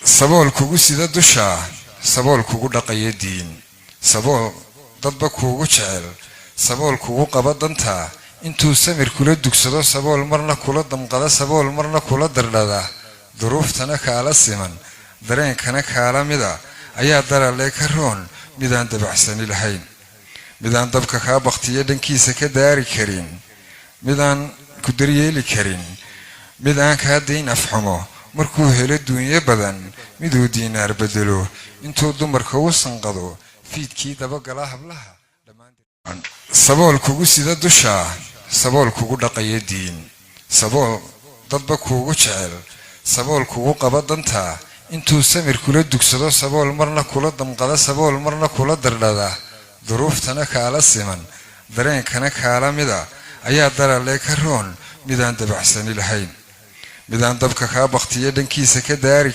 Sabool kugu sida dusha, sabool kugu dhaqaya diin, sabool dadba kuugu jecel, sabool kugu qaba danta, intuu samir kula dugsado, sabool marna kula damqada, sabool marna kula dardhada, duruuftana kaala siman, dareenkana kaala mida, ayaa daralee ka roon midaan dabacsani lahayn, midaan dabka kaa baktiya dhankiisa ka daari karin, midaan ku daryeeli karin, mid aan kaa dayn afxumo markuu helo duunyo badan, miduu diinaar bedelo intuu dumarka u sanqado, fiidkii dabagala hablaha. Sabool kugu sida dusha, sabool kugu dhaqaya diin, sabool dadba kuugu jecel, sabool kugu qaba danta, intuu samir kula dugsado, sabool marna kula damqada, sabool marna kula dardhada, duruuftana kaala siman, dareenkana kaala mida, ayaa daralee ka roon midaan dabacsani lahayn, midaan dabka kaa baktiya dhankiisa ka daari.